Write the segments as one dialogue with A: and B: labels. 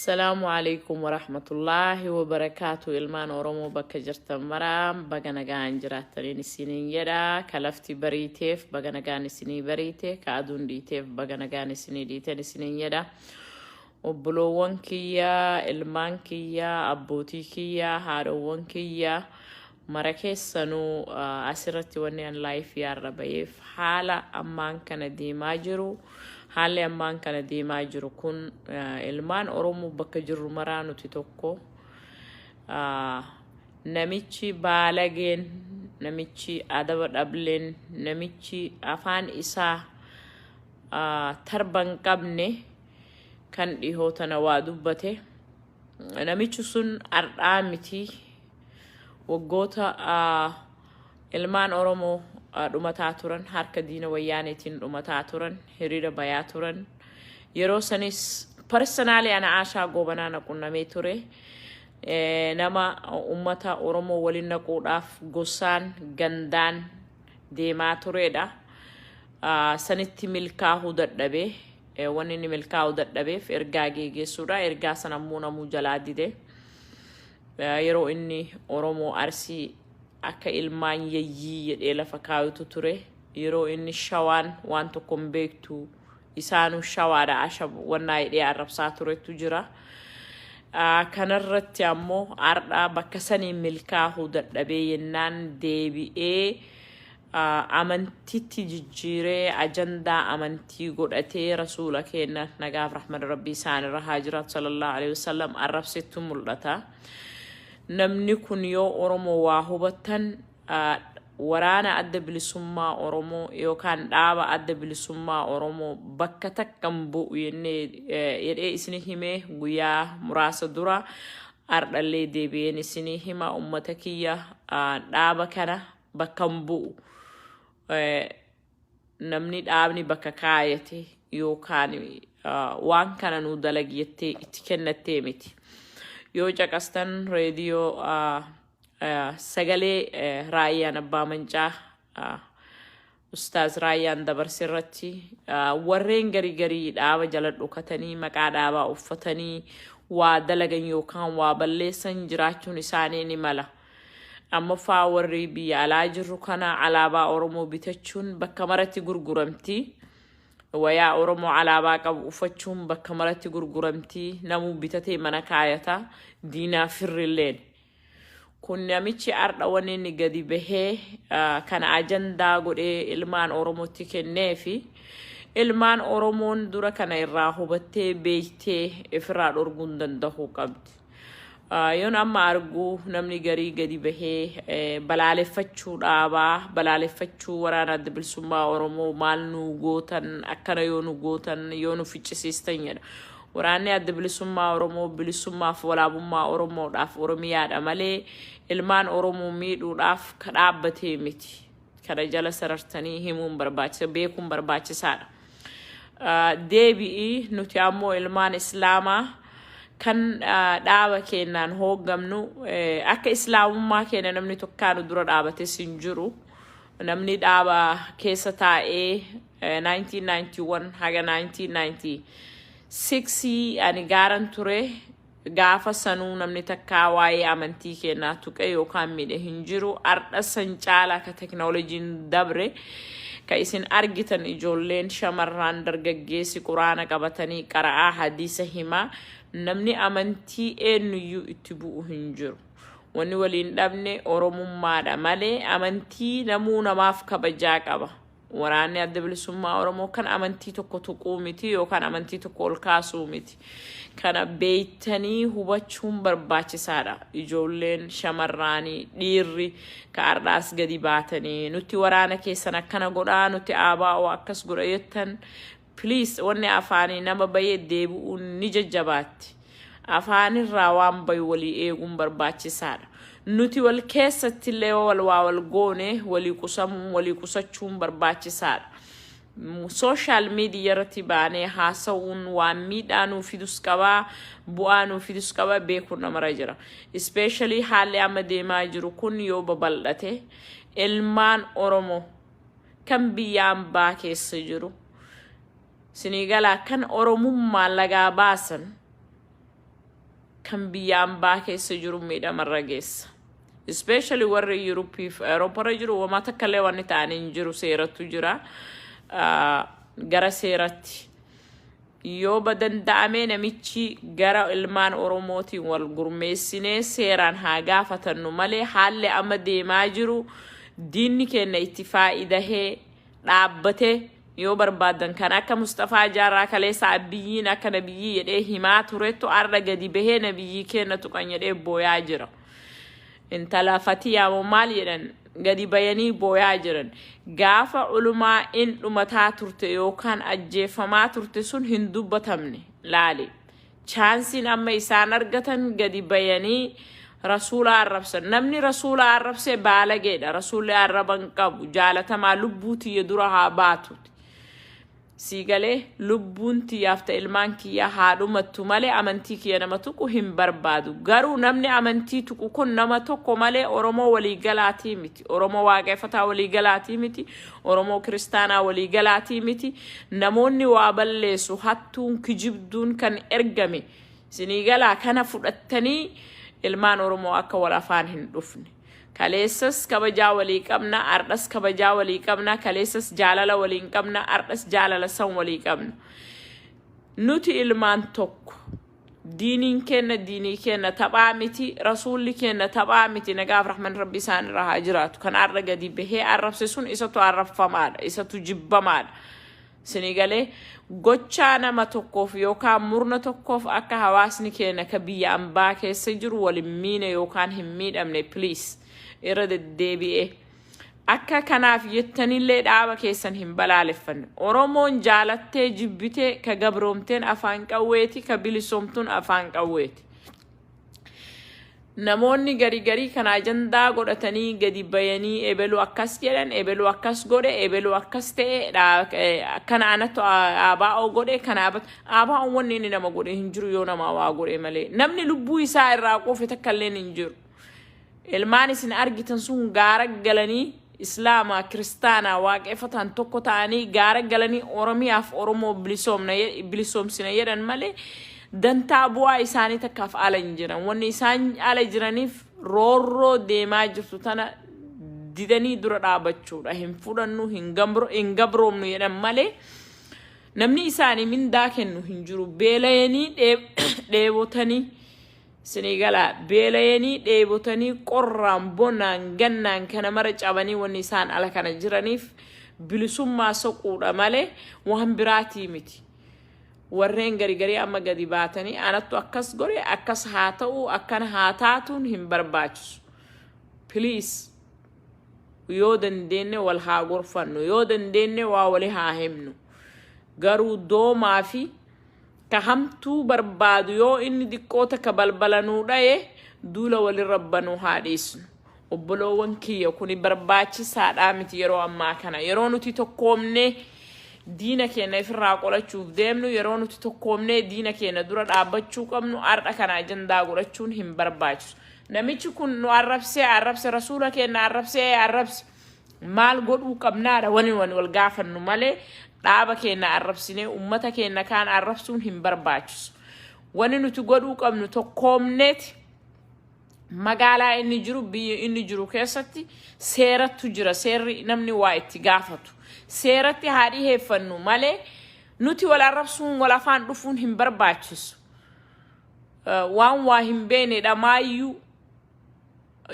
A: Salaamu alaikum warahmatullaahi wabarakaatu. Ilmaan Oromoo bakka jirtan maraa, baga nagaan jiraattaniin isiniin jedha. Ka lafti bariiteef baga nagaan isinii bariite, ka aduun dhiiteef baga nagaan isinii dhiiten isiniin jedha. Obboloowwan kiyya, ilmaan kiyya, abbootii kiyya, haadhowwan kiyya mara keessanuu, asirratti wanni an live yaarra baheef haala ammaan kana deemaa jiru. Haalli ammaan kana deemaa jiru kun, ilmaan Oromoo bakka jirru maraa nuti tokko. Namichi baalageen, namichi adaba dhableen, namichi afaan isaa tarba hin qabne kan dhihoo tana waa dubbate, namichi sun ardhaa miti, waggoota ilmaan Oromoo dhumataa turan, harka diina Wayyaaneetiin dhumataa turan, hiriira bayaa turan. Yeroo sanis personally ana Aashaa Goobanaa na qunnamee ture. Nama ummata Oromoo waliin naquudhaaf gosaan gandaan deemaa turedha. Sanitti milkaa'uu dadhabee, wanni inni milkaa'uu dadhabeef ergaa geeggeessuudha. Ergaa sana ammoo namuu jalaa dide. Yeroo inni Oromoo Arsii akka ilmaan yayyii jedhee lafa kaayutu ture. Yeroo inni Shawaan waan tokko hin beektu, isaanuu Shawaadha ashab wannaa jedhee arrabsaa turetu jira. Kanarratti ammoo har'a bakka sanii milkaa'uu dadhabee yennaan deebi'ee amantitti jijjiiree, ajandaa amantii godhatee, rasuula keenya nagaaf rahmata Rabbii isaanirra haa jiraatu sallallahu alaihi wasallam arrabsettu mul'ata. Namni kun, yoo Oromoo waa hubattan, waraana Adda Bilisummaa Oromoo yookaan dhaaba Adda Bilisummaa Oromoo bakka takkan bu'u jedhee isin himee guyyaa muraasa dura, ardhallee deebi'een isinii hima, ummata kiyya, dhaaba kana bakka hin bu'u. Namni dhaabni bakka kaayate yookaan waan kana nuu dalagi jettee itti kennattee miti. Yoo caqastan, reediyoo sagalee Raayyaan Abbaa Mancaa, Ustaaz Raayyaan dabarse irratti, warreen garii garii dhaaba jala dhokatanii maqaa dhaabaa uffatanii waa dalagan yookaan waa balleessan jiraachuun isaanii ni mala. Amma faa warri biyya alaa jirru kana alaabaa Oromoo bitachuun bakka maratti gurguramti. Wayaa Oromoo alaabaa qabu uffachuun bakka maratti gurguramti. Namuu bitatee mana kaayata. Diinaa firrilleen. Kun namichi ardha wanni inni gadi bahee kana ajandaa godhee ilmaan Oromootti kennee fi ilmaan Oromoon dura kana irraa hubattee beektee ifirraa dhorguu hin danda'uu qabdi. Yoon amma argu, namni garii gadi bahee balaaleffachuu dhaabaa, balaaleffachuu waraana Adda Bilisummaa Oromoo, maal nu gootan, akkana yoo nu gootan, yoo nu ficcisiistan jedha. Waraanni Adda Bilisummaa Oromoo bilisummaaf walaabummaa Oromoodhaaf, Oromiyaadha malee ilmaan Oromoo miidhuudhaaf ka dhaabbatee miti. Kana jala sarartanii himuun barbaachisa, beekuun barbaachisaadha. Deebi'i, nuti ammoo ilmaan Islaamaa kan dhaaba keenyaan hooggamnu, akka Islaamummaa keenya namni tokkaanu dura dhaabates hin jiru. Namni dhaaba keessa taa'ee 1991 haga 1996 ani gaaran ture, gaafa sanuu namni takkaa waa'ee amantii keenyaa tuqe yookaan miidhe hin jiru. Ardha san caalaa ka teknooloojiin dabre, ka isin argitan, ijoolleen shamarraan dargaggeessi Quraana qabatanii qara'aa, hadiisa himaa, namni amantii eenyuyyuu itti bu'u hin jiru. Wanni waliin dhabne Oromummaadha malee amantii namuu namaaf kabajaa qaba. Waraanni Adda Bilisummaa Oromoo kan amantii tokko tuquu miti yookaan amantii tokko ol kaasuu miti. Kana beektanii hubachuun barbaachisaadha. Ijoolleen shamarraanii, dhiirri ka har'aas gadi baatanii nuti waraana keessan akkana godhaa, nuti ABO akkas godha jettan, please, wanni afaanii nama bayee deebi'uun ni jajjabaatti. Afaanirraa waan bayu walii eeguun barbaachisaadha. Nuti wal keessatti illee wal waa wal goone walii qusamuun, walii qusachuun barbaachisaadha. Social media irratti baanee haasa'uun waan miidhaa nuu fidus qabaa, bu'aa nuu fidus qaba, beekuun namarra jira. Especially haalli amma deemaa jiru kun yoo babal'ate, ilmaan Oromoo kan biyya ambaa keessa jiru, siniigalaa, kan Oromummaa lagaa baasan. Kan biyya ambaa keessa jiru miidhamarra geessa. Especially warri Yuuroppii fi Awurooparra jiru wamaa takka illee wanni ta'anii hin jiru, seerattu jira. Gara seeratti. Yoo danda'amee namichi gara ilmaan Oromootiin wal gurmeessinee seeraan haa gaafatannu malee, haalli amma deemaa jiru diinni keenya itti faayidahee dhaabbatee, yoo barbaadan kan akka Mustafaa Jaarraa kaleessa Abiyyiin akka nabiyyii jedhee himaa turettu arra gadi bahee nabiyyii keenya tuqan jedhee booyaa jira. Intala Fatiyaa moo maal jedhan gadi bayanii booyaa jiran. Gaafa ulumaa in dhumataa turte yookaan ajjeefamaa turte sun hin dubbatamne laali. Chaansiin amma isaan argatan gadi bayanii rasuula arrabsan. Namni rasuula arrabsee baalageedha. Rasuulli arraba hin qabu. Jaalatamaa lubbuu tiyya dura haa baatu. Sii galee, lubbuun tiyyaaf ta'e ilmaan kiyyaa haa dhumattu malee amantii kiyya nama tuqu hin barbaadu. Garuu namni amantii tuqu kun nama tokko malee Oromoo waliigalaatii miti. Oromoo waaqeffataa waliigalaatii miti. Oromoo kiristaanaa waliigalaatii miti. Namoonni waa balleessu, hattuun kijibduun kan ergame. Sinii galaa, kana fudhattanii ilmaan Oromoo akka wal afaan hin dhufne. Kaleessas kabajaa walii qabna, ardhas kabajaa walii qabna, kaleessas jaalala waliin qabna, ardhas jaalala san walii qabna. Nuti ilmaan tokko. Diiniin kenna diinii kenna taphaa miti, rasuulli kenna taphaa miti, nagaaf rahman rabbi isaan irra haa jiraatu. Kan arra gadi bahee arrabse sun isatu arrabfamaadha, isatu jibbamaadha. Isinii galee, gochaa nama tokkoof yookaan murna tokkoof akka hawaasni keenya ka biyya ambaa keessa jiru wal hin miine yookaan hin miidhamne, please, irra deddeebi'ee. Akka kanaaf jettanillee dhaaba keessan hin balaaleffanne. Oromoon jaalattee jibbitee ka gabroomteen afaan qawweeti, ka bilisoomtuun afaan qawweeti. Namoonni garii garii kana ajandaa godhatanii gadi bayanii ebelu akkas jedhan, ebelu akkas godhe, ebelu akkas ta'e, kana anattu ABO godhe, kana ABO'n wanni inni nama godhe hin jiru yoo nama waa godhe malee. Namni lubbuu isaa irraa quufe takka illee hin jiru. Ilmaan isin argitan sun gaara galanii Islaamaa, Kiristaanaa, waaqeffatan tokko ta'anii gaara galanii Oromiyaaf Oromoo bilisoomsina jedhan malee dantaa bu'aa isaanii takkaaf ala hin jiran. Wanni isaan ala jiraniif roorroo deemaa jirtu tana didanii dura dhaabachuudha. Hin fudhannu, hin gabroomnu jedhan malee namni isaanii mindaa kennu hin jiru. Beelayanii dheebotanii, sinii galaa, beelayanii dheebotanii qorraan bonaan gannaan kana mara cabanii wanni isaan ala kana jiraniif bilisummaa soquudha malee waan biraatii miti. Warreen gari garii amma gadi baatanii anattu akkas godhe, akkas haa ta'u, akkana haa taatuun hin barbaachisu. Please, yoo dandeenye wal haa gorfannu, yoo dandeenye waa wali haa himnu. Garuu doomaa fi ka hamtuu barbaadu yoo inni diqqoo takka balbala nuu dhaye duula walirra banuu haa dhiisnu. Obboloowwan kiyya, kuni barbaachisaadhaa miti yeroo ammaa kana. Yeroo nuti tokkoomnee diina keenya ifirraa qolachuuf deemnu, yeroo nuti tokkoomnee diina keenya dura dhaabbachuu qabnu, har'a kana ajandaa godhachuun hin barbaachisu. Namichi kun nu arrabsee arrabse, rasuula keenya arrabsee arrabse, maal godhuu qabnaadha wani wani wal gaafannu malee dhaaba keenya arrabsinee ummata keenya kaan arrabsuun hin barbaachisu. Wani nuti godhuu qabnu tokkoomneeti magaalaa inni jiru, biyya inni jiru keessatti seerattu jira, seerri namni waa itti gaafatu. Seeratti haa dhiheeffannu malee nuti wal arrabsuun wal afaan dhufuun hin barbaachisu. Waan waa hin beekne dhamaayyuu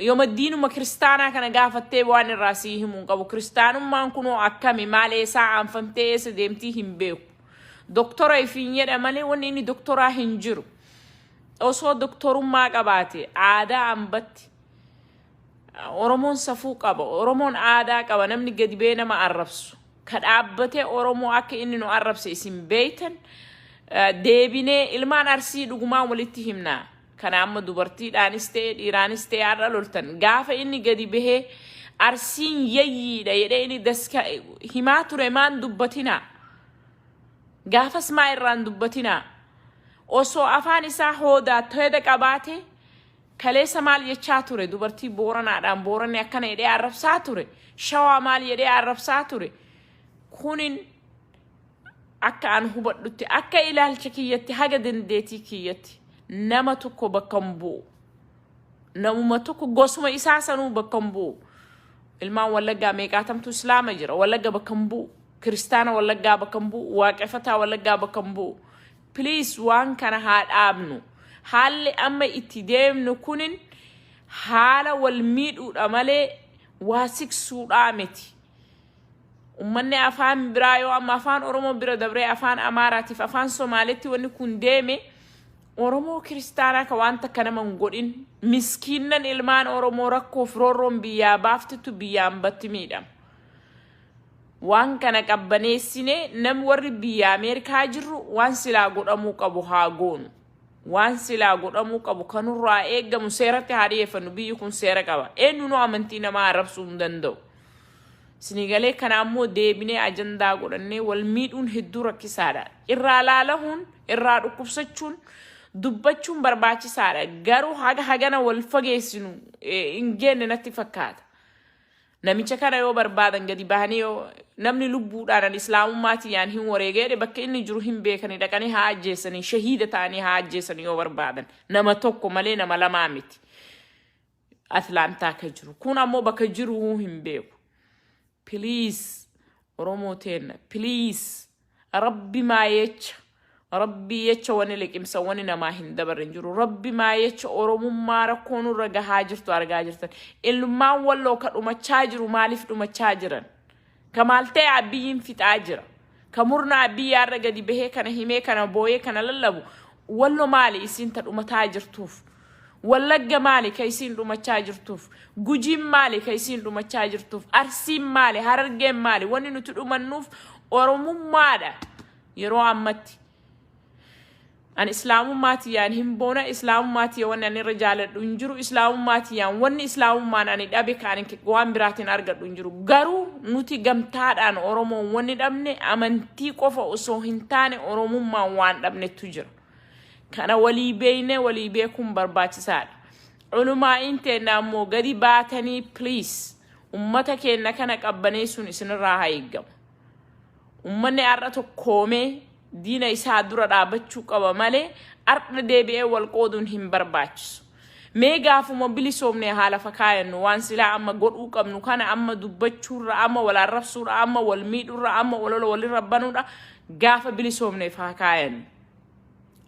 A: yooma diinuma kiristaanaa kana gaafattee waan irraa sii himuu hin qabu. Kiristaanummaan kunoo akkami, maal, eessaa aanfamtee eessa deemtii hin beeku. Doktora ifiin jedha malee wanni inni doktoraa hin jiru. Osoo doktorummaa qabaate aadaa ambatti Oromoon safuu qaba. Oromoon aadaa qaba. Namni gadi ba'ee nama arrabsu. Ka dhaabbatee Oromoo akka inni nu arrabse isin beeytan, deebinee ilmaan Arsii dhugumaan walitti himna. Kana amma dubartiidhaanis ta'e dhiiraanis ta'e har'a loltan. Gaafa inni gadi bahee Arsiin yayyiidha jedhee inni daska himaa ture maan dubbatinaa? Gaafas maa irraan dubbatinaa? Osoo afaan isaa hoodaa to'eda qabaate kaleessa maal jechaa ture? Dubartii Booranaadhaan Booranni akkana jedhee arrabsaa ture. Shawaa maal jedhee arrabsaa ture? Kunin akka an hubadhutti, akka ilaalcha kiyyatti, haga dandeetii kiyyatti Nama tokko bakka hin bu'u. Namuma tokko gosuma isaa sanuu bakka hin bu'u. Ilmaan Wallaggaa meeqaatamtu Islaama jira. Wallagga bakka hin bu'u. Kiristaana Wallaggaa bakka hin bu'u. Waaqeffataa Wallaggaa bakka hin bu'u. Please, waan kana haa dhaabnu. Haalli amma itti deemnu kunin haala wal miidhuudha malee waa siksuudhaa miti. Ummanni afaan biraa yoo amma afaan Oromoo bira dabree afaan Amaaraatiif afaan Somaaleetti wanni kun deeme, Oromoo kiristaanaa ka waan takka nama hin godhin, miskiinnan ilmaan Oromoo rakkoof roorroon biyyaa baaftitu biyyaan batti miidhama. Waan kana qabbaneessine nam warri biyya Ameerikaa jirru waan silaa godhamuu qabu haa goonu. Waan silaa godhamuu qabu kanurraa eeggamu seeratti haa dhiyeeffannu. Biyyi kun seera qaba. Eenyunuu amantii namaa arrabsuu hin danda'u. Sinigalee kana ammoo deebinee ajandaa godhannee wal miidhuun hedduu rakkisaadha. Irraa laalahuun, irraa dhukkubsachuun, dubbachuun barbaachisaadha. Garuu haga hagana wal fageessinu hin geenne natti fakkaata. Namicha kana yoo barbaadan gadi bahanii, yoo namni lubbuudhaan ani islaamummaatiin yaan hin wareegee jedhe, bakka inni jiru hin beekanii, dhaqanii haa ajjeesanii, shahiida ta'anii haa ajjeesanii yoo barbaadan. Nama tokko malee nama lamaa miti. Atlaantaa akka jiru. Kun ammoo bakka jiru hin beeku. Please, Oromoo teenna, please, Rabbi maa jecha, Rabbii jecha, wani liqimsa wani namaa hin dabarre hin jiru. Rabbi maa jecha, Oromummaa rakkoo nurra gahaa jirtu argaa jirtan. Ilmaan Walloo ka dhumachaa jiru maaliif dhumachaa jiran? Ka maal ta'e Abiyyiin fixaa jira? Ka murna Abiyyaarra gadi bahee kana himee, kana booyee, kana lallabu, Wallo maali isiin ta dhumataa jirtuuf? Wallagga maali ka isiin dhumachaa jirtuuf? Gujiin maali ka isiin dhumachaa jirtuuf? Arsiin maali? Harargeen maali? Wanni nuti dhumannuuf Oromummaadha yeroo ammatti. Ani islaamummaa tiyyaan hin boona. Islaamummaa tiyya wanni ani irra jaaladhu hin jiru. Islaamummaa tiyyaan wanni islaamummaan ani dhabe ka ani waan biraatiin argadhu hin jiru. Garuu nuti gamtaadhaan Oromoon wanni dhabne amantii qofa osoo hin taane Oromummaan waan dhabnetu jira. Kana walii beeknee walii beekuun barbaachisaadha. Culumaa'iin teenna ammoo gadi baatanii, please, ummata keenya kana qabbaneessuun isinirraa haa eeggamu. Ummanni har'a tokkoomee diina isaa dura dhaabachuu qaba malee har'a deebi'ee wal qooduun hin barbaachisu. Mee gaafuma bilisoomne haa lafa kaayannu. Waan silaa amma godhuu qabnu kana amma dubbachuurra, amma wal arrabsuudha, amma wal miidhuurra, amma olola walirra banuudha, gaafa bilisoomneef haa kaayannu.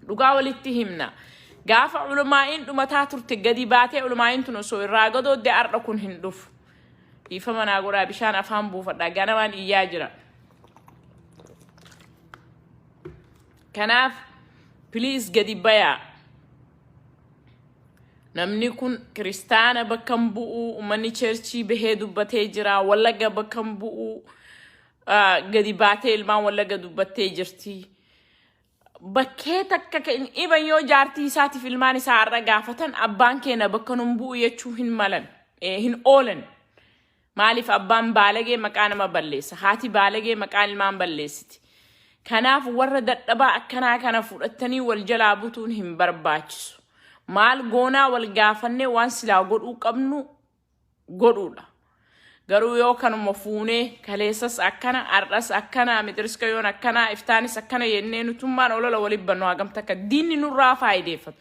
A: Dhugaa walitti himna. Gaafa culumaa'iin dhumataa turte gadi baatee culumaa'iin tun osoo irraa gadoodde har'a kun hin dhufu. Dhiifama naa godhaa, bishaan afaan buufadhaa, ganamaan iyyaa jira. Kanaaf please, gadi bayaa. Namni kun kiristaana bakka hin bu'u, uummanni churchii bahee dubbatee jira, Wallagga bakka hin bu'u, gadi baatee ilmaan Wallagga dubbattee jirti. Bakkee takka kan iban yoo jaartii isaatiif ilmaan isaa har'a gaafatan, abbaan keenya bakka nun bu'u jechuu hin malan, hin oolan. Maaliif? Abbaan baalagee maqaa nama balleessa. Haati baalagee maqaa ilmaan balleessiti. Kanaaf warra dadhabaa akkanaa kana fudhattanii wal jalaa butuun hin barbaachisu. Maal goonaa wal gaafannee waan silaa godhuu qabnu godhuudha. Garuu yoo kanuma fuunee kaleessas akkana, har'as akkana, mixiriska yoon akkana, iftaanis akkana jennee nutummaan olola waliin bannu hagam takka diinni nurraa faayideeffatu.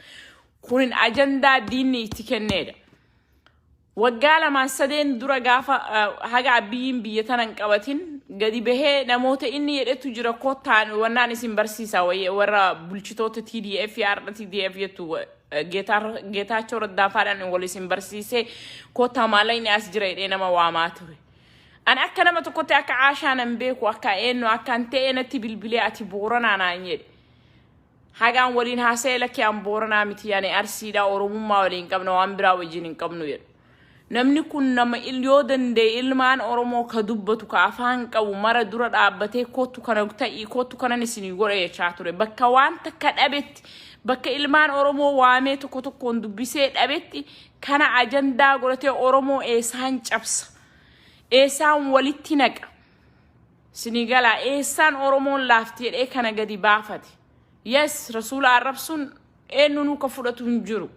A: Kunin ajandaa diinni itti kenneedha. Waggaa lamaan sadeen dura gaafa haga Abiyyiin biyya tana hin qabatin gadi bahee namoota inni jedhetu jira, kottaan wannaan isin barsiisa, warra bulchitoota TDF har'a TDF jettu, Geetaachoo Raddaafaadhaan wal isin barsiisee, kottaa maallaqni as jira jedhee nama waamaa ture. Ani akka nama tokkotti, akka Aashaa nan beeku, akka eenyu akka an ta'e natti bilbilee, ati Booranaa naan jedhe. Hagaan waliin haasa'e, lakkee, an Booranaa miti, ani Arsiidha, Oromummaa waliin qabna, waan biraa wajjin hin qabnu jedhu. Namni kun nama yoo danda'e ilmaan Oromoo ka dubbatu, ka afaan qabu mara dura dhaabbatee, kottu kana ta'ii, kottu kanan isinii godha jechaa ture. Bakka waan takka dhabetti, bakka ilmaan Oromoo waamee tokko tokkoon dubbisee dhabetti, kana ajandaa godhatee Oromoo eessaan cabsa? Eessaan walitti naqa? Sinii galaa, eessaan Oromoon laafti jedhee kana gadi baafate? Yes, rasuula arrabsuun eenyunuu ka fudhatu hin jiru.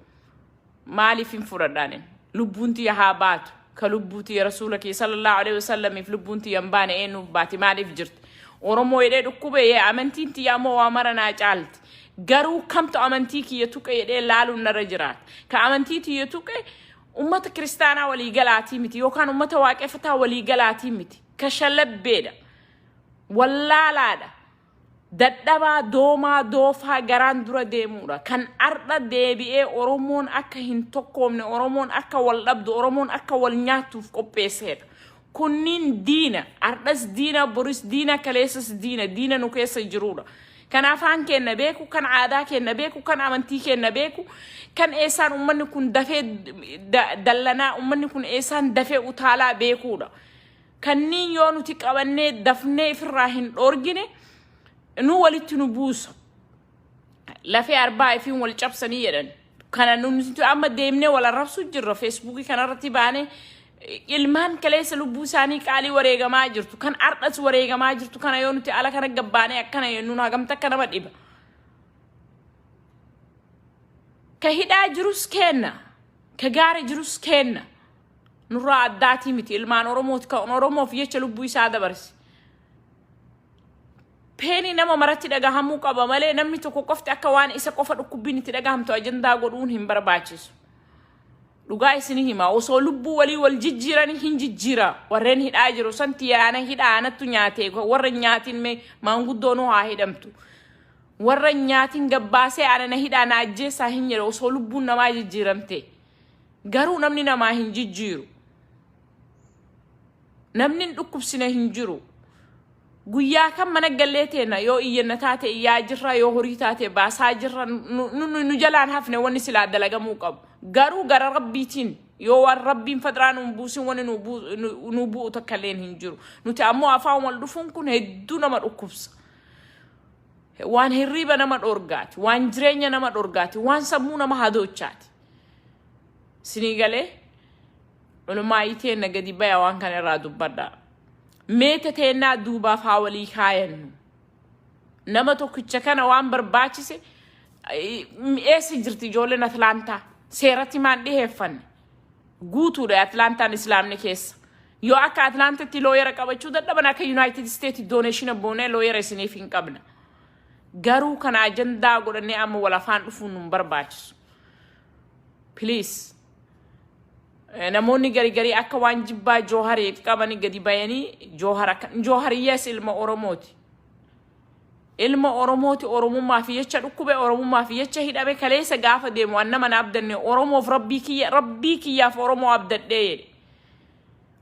A: Maaliif hin fudhadhaan? Lubbuun tiyya haa baatu. Ka lubbuu tiyya rasuula kee sallallahu alaihi wasallamiif lubbuun tiyya hin baane eenyuuf baati? Maaliif jirti? Oromoo jedhee dhukkube yee amantiin tiyya ammoo waa mara naa caalti. Garuu kamtu amantii kiyya tuqe jedhee laaluun narra jiraata. Ka amantii tiyya tuqe ummata kiristaanaa waliigalaatii miti yookaan ummata waaqeffataa waliigalaatii miti. Kashalabbeedha. Wallaalaadha. Dadhabaa doomaa doofaa garaan dura deemuudha. Kan ardha deebi'ee Oromoon akka hin tokkoomne, Oromoon akka wal dhabdu, Oromoon akka wal nyaattuuf qopheesseedha. Kunniin diina. Ardhas diina, boris diina, kaleessas diina. Diina nu keessa jiruudha. Kan afaan keenna beeku, kan aadaa keenna beeku, kan amantii keenna beeku, kan eessaan ummanni kun dafee dallanaa, ummanni kun eessaan dafee utaalaa beekuudha. Kanniin yoo nuti qabannee dafnee ifirraa hin dhoorgine nu walitti nu buusa. Lafee arbaa ifiin wal cabsanii jedhan. Kana nuti amma deemnee wal arrabsuu jirra feesbuukii kanarratti baanee ilmaan kaleessa lubbuu isaanii qaalii wareegamaa jirtu kan ardhas wareegamaa jirtu kana yoo nuti ala kana gabbaanee akkana jennuun hagam takka nama dhiba. Ka hidhaa jirus keenna. Ka gaara jirus keenna. Nurraa addaatii miti ilmaan Oromooti kan Oromoof jecha lubbuu isaa dabarse. Peenii nama maratti dhagahamuu qaba malee namni tokko qofti akka waan isa qofa dhukkubbiin itti dhagahamtu ajandaa godhuun hin barbaachisu. Dhugaa isinii hima osoo lubbuu walii wal jijjiiranii hin jijjiira warreen hidhaa jiru santi yaana hidhaa anattu nyaate warra hin nyaatin mee maanguddoonuu haa hidhamtu. Warra hin nyaatin gabbaasee ana na hidhaa na ajjeessaa hin jedhe osoo lubbuun namaa jijjiiramte. Garuu namni namaa hin jijjiiru. Namni hin dhukkubsine hin jiru. Guyyaa kan mana gallee teenna yoo iyyanna taate iyyaa jirra yoo horii taate baasaa jirra nu jalaan hafne wanni silaa dalagamuu qabu. Garuu gara rabbiitiin yoo waan rabbiin fadraa nuun buusin wanni nu bu'u takka illeen hin jiru. Nuti ammoo afaan wal dhufuun kun hedduu nama dhukkubsa. Waan hirriiba nama dhorgaati, waan jireenya nama dhorgaati, waan sammuu nama hadoochaati. Sinii galee ulumaayii teenna gadi baya waan kana irraa dubbadha. Meeta teennaa duubaaf haa walii kaayannu. Nama tokkicha kana waan barbaachise eessa jirti ijoolleen Atlaantaa? Seeratti maan dhiheeffanne? Guutuudha Atlaantaan islaamni keessa. Yoo akka Atlaantatti lawyer qabachuu dadhaban akka United States donation boonee lawyer isiniif hin qabna. Garuu kana ajandaa godhannee amma wal afaan dhufuun nun barbaachisu. Please. Namoonni gari garii akka waan jibbaa Joohariif qabanii gadi bayanii Joohar akka Joohar yes ilma Oromooti. Ilma Oromooti Oromummaa fi jecha dhukkube Oromummaa fi jecha hidhame kaleessa gaafa deemu waan nama na abdanne Oromoof rabbii kiyya rabbii kiyyaaf Oromoo abdadhee jedhe.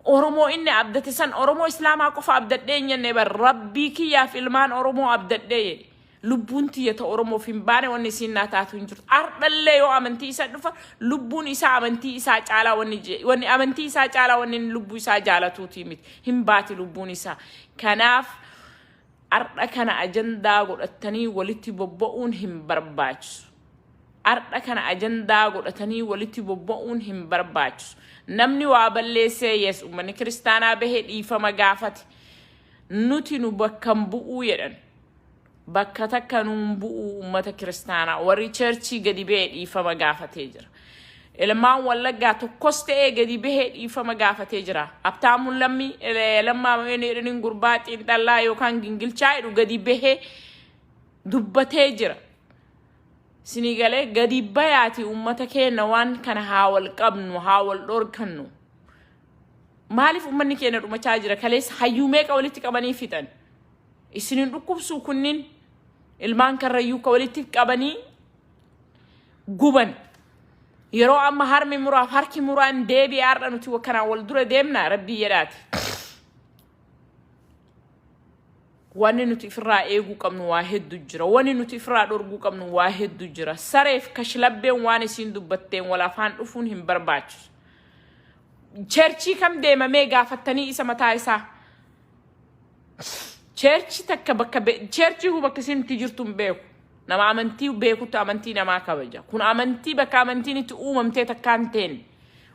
A: Oromoo inni abdate san Oromoo Islaamaa qofa abdadhee hin jenne bar rabbii kiyyaaf ilmaan Oromoo abdadhee jedhe. Lubbuun tiyya ta Oromoof hin baane wanni isiin naa taatu hin jirtu. Ardhallee yoo amantii isa dhufa lubbuun isaa amantii isaa caalaa wanni wanni amantii isaa caalaa wanni inni lubbuu isaa jaalatuutii miti. Hin baati lubbuun isaa. Kanaaf ardha kana ajandaa godhattanii walitti bobba'uun hin barbaachisu. Ardha kana ajandaa godhatanii walitti bobba'uun hin barbaachisu. Namni waa balleessee yes uummanni kiristaanaa bahee dhiifama gaafate. Nuti nu bakka hin bu'uu jedhan. Bakka takka nuun bu'uu uummata kiristaanaa warri church gadi bahee dhiifama gaafatee jira. Ilmaan Wallaggaa tokkos ta'ee gadi bahee dhiifama gaafatee jira. Abtaamuun lammii lammaa jedhaniin gurbaa xiinxallaa yookaan gingilchaa jedhu gadi bahee dubbatee jira. Isinii galee gadi bayaati uummata keenya waan kana haa wal qabnu haa wal dhorkannu. Maaliif uummanni keenya dhumachaa jira? Kaleessa hayyuu meeqa walitti qabanii fixan? Isinin dhukkubsuu kunniin ilmaan karrayyuu ka walitti qabanii guban. Yeroo amma harmi muraaf harki muraan deebi'ee har'a nuti kanaan wal dura deemna rabbii jedhaati. Wanni nuti ifirraa eeguu qabnu waa hedduu jira. Wanni nuti ifirraa dhorguu qabnu waa hedduu jira. Sareef kashlabbeen waan isiin dubbatteen wal afaan dhufuun hin barbaachisu. Church kam deemamee gaafattanii isa mataa isaa. Church takka bakka church bakka isin itti jirtu hin beeku. Nama amantii beekutti amantii namaa kabaja. Kun amantii bakka amantiin itti uumamtee takkaan teenne.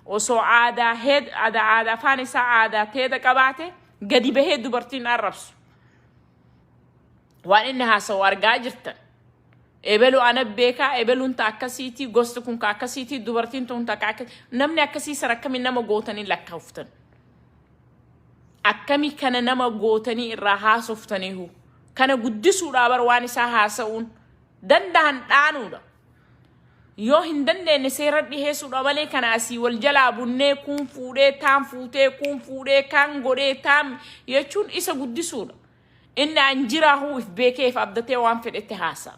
A: Osoo aadaa heed aadaa aadaa afaan isaa aadaa teeda qabaate gadi bahee dubartiin arrabsu. Waan inni haasa'u argaa jirtan. Ebelu ana beekaa, ebeluun ta akkasiitii, gosti kun ka akkasiitii, dubartiin tun ta akka namni akkasii san akkamiin nama gootanii lakkaa'uftan. Akkami kana nama gootanii irraa haasoftaniihu. Kana guddisuudhaa bar waan isaa haasa'uun. Dandahan dhaanuudha. Yoo hin dandeenye seera dhiheessuudha malee kana asii wal jalaa bunnee kun fuudhee taan fuutee kun fuudhee kaan godhee taan jechuun isa guddisuudha. Inni an jiraahuu if beekee if abdatee waan fedhetti haasa'a.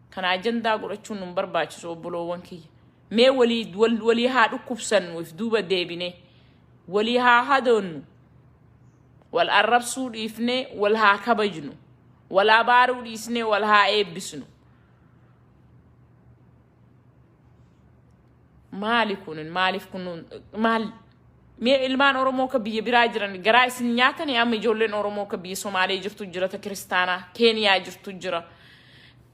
A: Kana ajandaa godhachuun nun barbaachisu, obboloowwan kiyya. Mee walii wal, walii haa dhukkubsannu, if duuba deebinee. Walii haa hadoonnu. Wal arrabsuu dhiifnee wal haa kabajnu. Wal abaaruu dhiisnee wal haa eebbisnu. Maali kun? Maaliif kun maal? Mee ilmaan Oromoo ka biyya biraa jiran garaa isin nyaatanii? Amma ijoolleen Oromoo ka biyya Somaalee jirtu jira, ta kiristaanaa Keeniyaa jirtu jira.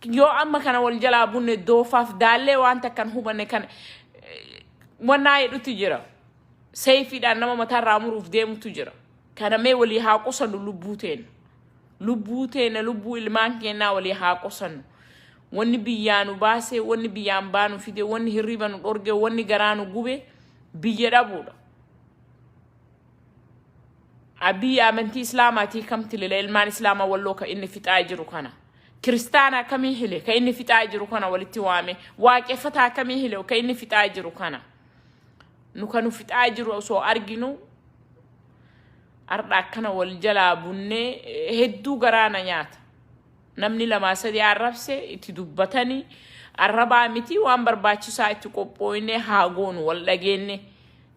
A: Yoo amma kana wal jalaa bunne, doofaaf daallee waan takkan hubanne kan wannaa jedhutu jira. Seefiidhaan nama mataarraa muruuf deemutu jira. Kana mee walii haa qusannu lubbuu teenya. Lubbuu teenya, lubbuu ilmaan keenyaa walii haa qusannu. Wanni biyyaa nu baase, wanni biyyaan baanu fide, wanni hirriba nu dhorge, wanni garaa nu gube biyya dhabuudha. Abiyyi amantii Islaamaatii kamti lila ilmaan Islaamaa Walloo ka inni fixaa jiru kana? Kiristaana akkamii hile ka inni fixaa jiru kana walitti waame? Waaqeffataa akkamii hile ka inni fixaa jiru kana? Nu ka nu fixaa jiru osoo arginu har'a akkana wal jalaa bunnee hedduu garaa na nyaata. Namni lamaa sadii arrabse itti dubbatanii arrabaa miti, waan barbaachisaa itti qophooyne haa goonu, wal dhageenne.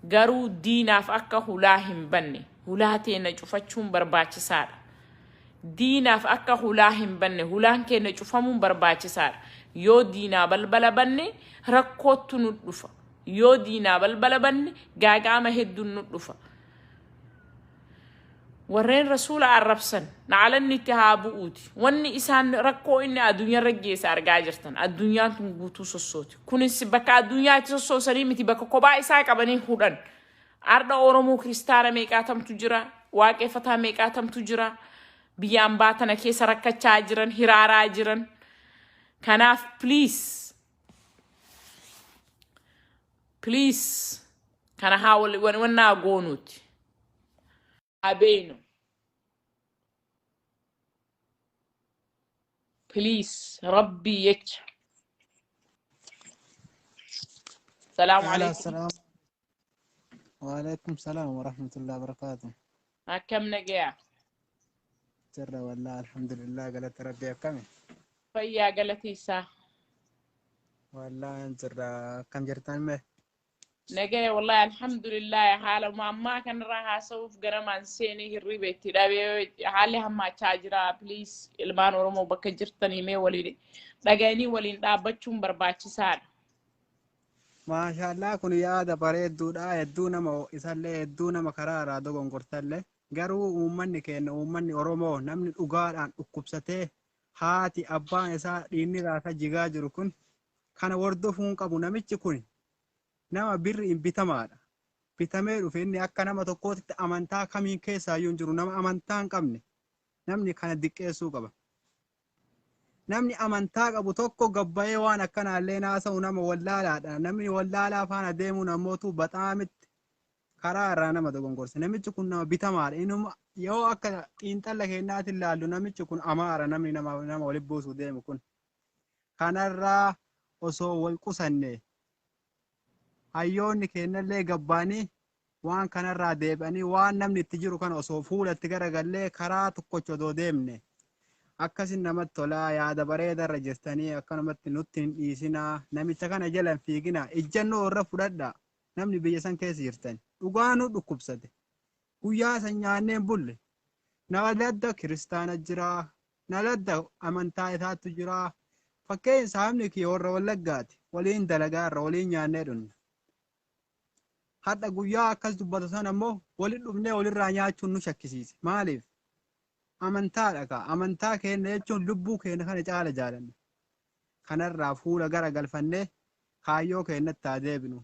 A: Garuu diinaaf akka hulaa hin banne, hulaa teenya cufachuun barbaachisaadha. Diinaaf akka hulaa hin banne, hulaan keenya cufamuun barbaachisaadha. Yoo diinaa balbala banne, rakkoottu nu dhufa. Yoo diinaa balbala banne, gaaga'ama hedduun nu dhufa. Warreen Rasuula arrabsan na'alanni itti haa bu'uuti. Wanni isaan rakkoo inni addunyaarra geesse argaa jirtan. Addunyaan tun guutuu sossooti. Kunis bakka addunyaa itti sossoosanii miti, bakka kophaa isaa qabanii hudhan. Ardha Oromoo kiristaana meeqaatamtu jira? Waaqeffataa meeqaatamtu jira? Biyya ambaa tana keessa rakkachaa jiran, hiraaraa jiran. Kanaaf please, please, kana haa wannaa goonuuti. Haa beeynu. Please, Rabbii jecha. Salaamu
B: Ala
A: alaikum.
B: Salaam. Waalaikum salaam wa rahmatullahi wa barakatuh.
A: Akkam nagayaa?
B: Jirra wallah, alhamdulillah, galata Rabbii. Akkami?
A: Fayyaa, galatiisaa.
B: Wallah jirra, akkam jirtan mee?
A: Nagaya wallahi, alhamdulillah. Haaluma ammaa kanarraa haasa'uuf ganamaan seenee hirriba itti dhabee, haalli hammaachaa jira. Please, ilmaan Oromoo bakka jirtanii mee waliin dhaga'anii waliin dhaabbachuun barbaachisaadha.
B: Maashaallah, kun yaada bareedduudha. Hedduu nama isallee, hedduu nama karaa irraa dogongortallee. Garuu uummanni keenya, uummanni Oromoo, namni dhugaadhaan dhukkubsatee haati abbaan isaa dhiinni raasa jigaa jiru kun kana hordofuun qabu. Namichi kun nama birri hin bitamaadha. Bitamee dhufe inni akka nama tokkootti amantaa kamiin keessaayyuu hin jiru. Nama amantaa hin qabne namni kana diqqeessuu qaba. Namni amantaa qabu tokko gabbayee waan akkanaallee naasa'u nama wallaalaadha. Namni wallaalaa faana deemuun ammootu baxaamitti karaa irraa nama dogongorsa. Namichi kun nama bitamaadha. Inuma yoo akka xiinxalla keenyaatti ilaallu, namichi kun Amaara, namni nama walitti buusuu deemu kun. Kanarraa osoo wal qusanne, hayyoonni keenyallee gabbaanii waan kanarraa deebi'anii waan namni itti jiru kana osoo fuulatti garagallee karaa tokkochi odoo deemne akkasin namatti tolaa. Yaada bareedarra jirtanii, akkanumatti nutti hin dhiisinaa, namicha kana jala hin fiiginaa, ijjannoo irra fudhadhaa. Namni biyya san keessa jirtan dhugaa nu dhukkubsate, guyyaa san nyaannee hin bulle. Nama ladda kiristaana jira, na ladda amantaa isaatu jira. Fakkeenya, saamni kiyya warra Wallaggaati, waliin dalagaa irra waliin nyaannee dhunna. Hadha guyyaa akkas dubbatu sana immoo walitti dhufnee walirraa nyaachuun nu shakkisiise. Maaliif? Amantaadha kaa. Amantaa keenya jechuun lubbuu keenya kana caala jaalanna. Kanarraa fuula gara galfannee kaayyoo keenyatti haa deebinu.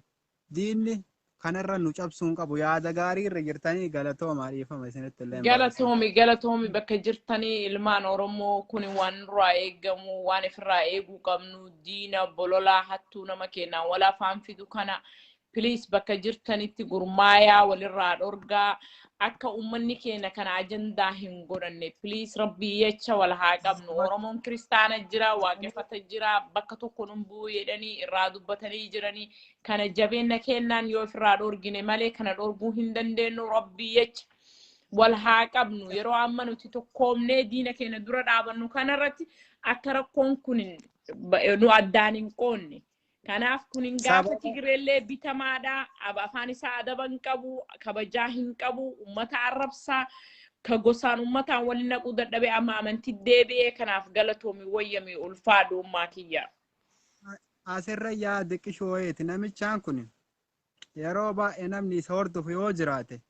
B: Diinni kanarra nu cabsuu hin qabu. Yaada gaarii irra jirtanii, galatoomaa, dhiifama isinitti illee hin baay'isin.
A: Galatoomi, galatoomi. Bakka jirtanii ilmaan Oromoo, kun waan nurraa eegamu, waan ifirraa eeguu qabnu, diina bololaa hattuu nama keenyaa wal afaan fidu kana. Please, bakka jirtanitti gurmaayaa, walirraa dhorgaa, akka uummanni keenya kana ajandaa hin godhanne. Please, rabbii jecha wal haa qabnu. Oromoon kiristaana jira, waaqeffata jira, bakka tokko nun bu'u jedhanii irraa dubbatanii jiranii. Kana jabeenya kennaan yoo ofirraa dhorgine malee kana dhorguu hin dandeenyu. Rabbii jecha wal haa qabnu. Yeroo amma nuti tokkoomnee diina keenya dura dhaabannu kanarratti akka rakkoon kun nu addaan hin qoonne. Kanaaf kun hin gaafa
B: Sababa
A: Tigireellee bitamaadha. Afaan isaa adaba hin qabu, kabajaa hin qabu, uummata arrabsaa, ka gosaan uummataan waliin naquu dadhabee amma amantii deebi'ee. Kanaaf galatoomi, wayyami, ulfaadhu, ummaa kiyya.
B: Asirra yaada xiqqishoo wayiiti. Namichaan kun yeroo baay'ee namni isa hordofu yoo jiraate,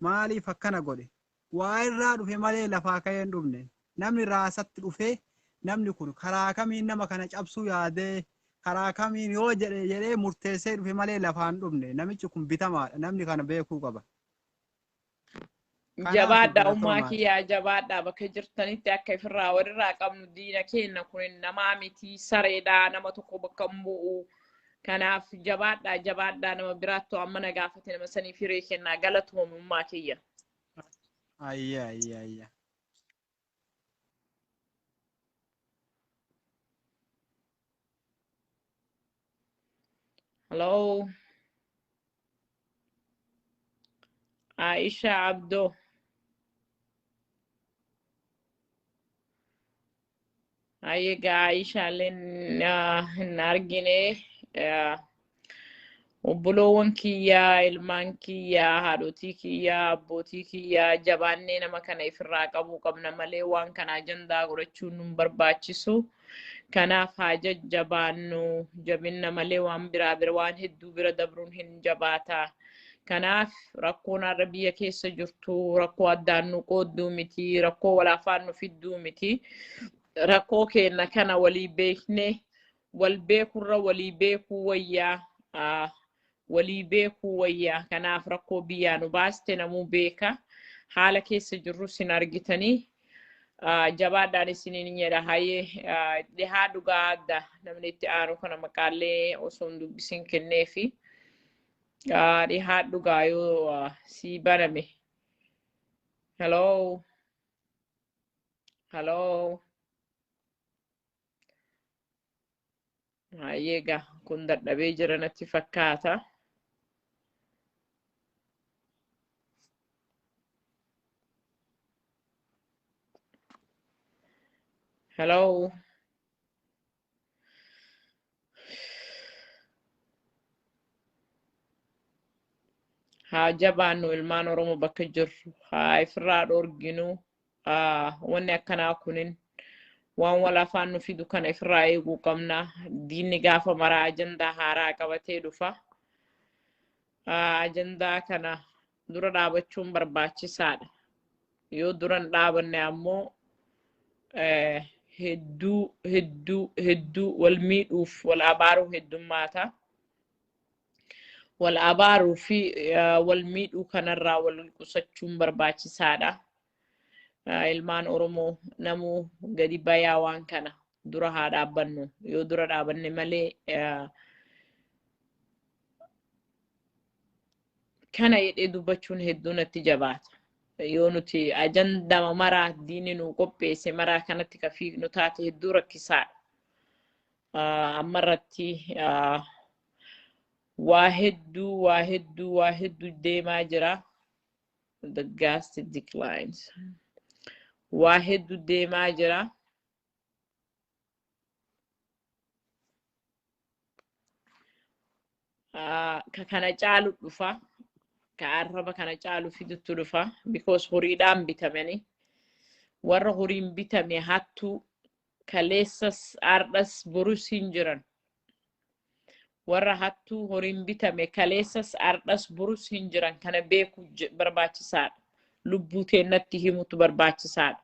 B: maaliif akkana godhe? Waa irraa dhufe malee lafaa ka'ee hin dhufne. Namni raasatti dhufee, namni kun karaa kamiin nama kana cabsuu yaadee, karaa kamiin yoo jedhe jedhee murteessee dhufe malee lafaan dhufne. Namichi kun bitamaadha. Namni kana beekuu qaba. Kanaaf
A: Jabaadhaa, ummaa
B: galatoomaa.
A: kiyyaa, jabaadhaa. Bakka jirtanitti akka ifirraa walirraa qabnu. Diina keenya kun namaa miti, sareedha, nama tokko bakka hin bu'u. Kanaaf jabaadhaa, jabaadhaa. Nama biraattu amma na gaafate, nama saniif hiree kennaa. Galatoomi, ummaa kiyya.
B: Ayya, ayya, ayya.
A: Hello, Aisha Abdo. Egaa Aishaallee hin argine. Obboloowwan kiyyaa, ilmaan kiyyaa, haadhotii kiyyaa, abbootii kiyyaa, jabaannee nama kana ifirraa qabuu qabna malee waan kana ajandaa godhachuun nun barbaachisu. Kanaaf haa jajjabaannu, jabinna malee waan biraa bira waan hedduu bira dabruun hin jabaata. Kanaaf rakkoon har'a biyya keessa jirtu rakkoo addaan nu qoodduu miti, rakkoo walaafaan nu fidduu miti. Rakkoo keenya kana walii beeknee, wal beekurra walii beekuu wayyaa. Walii beekuu wayyaa. Kanaaf rakkoo biyyaa nu baaste namuu beeka. Haala keessa jirrus hin argitanii. Jabaadhaan isiniin jedha. Hayyee, dhihaa dhugaa adda namni itti aanu kana maqaallee osoo hin dubbisin kenneefi. Dhihaa dhugaa yoo sii baname. Hello. Hello. Hayyee egaa kun dadhabee jira natti fakkaata. Hello. Haa jabaannu, ilmaan Oromoo bakka jirru. Haa ifirraa dhorginu. Wanni akkanaa kunin waan wal afaan nu fidu kana ifirraa eeguu qabna. Diinni gaafa maraa ajandaa haaraa qabatee dhufa. Ajandaa kana dura dhaabachuun barbaachisaadha. Yoo duran dhaabanne ammoo hedduu hedduu hedduu wal miidhuuf wal abaaruu heddummaata. Wal abaaruu fi wal miidhuu kanarraa wal qusachuun barbaachisaadha. Ilmaan Oromoo namuu gadi bayaa, waan kana dura haa dhaabbannu. Yoo dura dhaabanne malee kana jedhee dubbachuun hedduu natti jabaata. Yoo nuti ajandama maraa diinni nu qopheesse maraa kanatti ka fiignu taate, hedduu rakkisaadha. Ammarratti waa hedduu, waa hedduu, waa hedduu deemaa jira. The gas declines. Waa hedduu deemaa jira. Ka kana caalu dhufa. Ka arraba kana caalu fidutu dhufa. Because horiidhaan bitamanii. Warra horiin bitame hattuu kaleessas ardhas borus hin jiran. Warra hattuu horiin bitame kaleessas ardhas borus hin jiran, kana beekuu barbaachisaadha. Lubbuu teennatti himutu barbaachisaadha.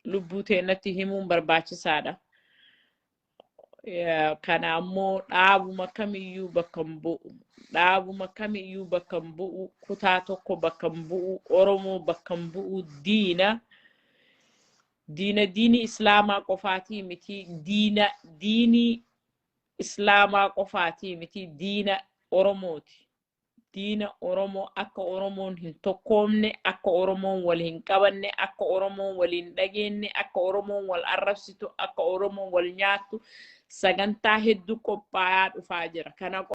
A: Lubbuu teennatti himuun barbaachisaadha. Kana ammoo dhaabuma kamiyyuu bakka hin bu'u. Dhaabuma kamiyyuu bakka hin bu'u. Kutaa tokko bakka hin bu'u. Oromoo bakka hin bu'u. Diina. Diina diini Islaamaa qofaatii miti. Diina diinii Islaamaa qofaatii miti, diina Oromooti. Diina Oromoo akka Oromoon hin tokkoomne, akka Oromoon wal hin qabanne, akka Oromoon wal hin dhageenye, akka Oromoon wal arrabsitu, akka Oromoon wal nyaattu sagantaa hedduu qophaayaa dhufaa jira. Kana